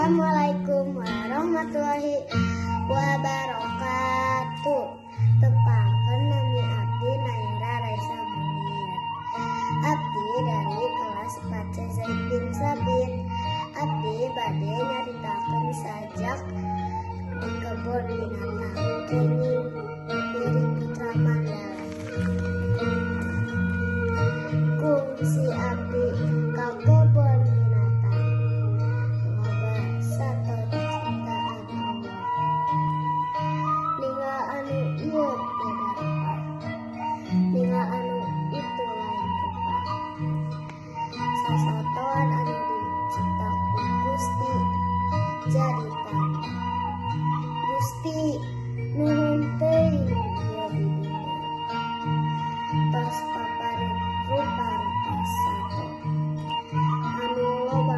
Assalamualaikum warahmatullahi wabarakatuh. Tepangkeun, nami abdi Naira Raisa Munir. Abdi dari kelas 4C Zaid bin Sabit. Abdi bade nyaritakeun sajak Di Kebun Binatang kenging Giri Putra Mandala. Kungsi abdi ka kebon binatang, loba sato ciptaan Allah. Ningal anu ieu beda rupa, ningal anu itu lain rupa. Sasatoan anu dicipta ku Gusti jadi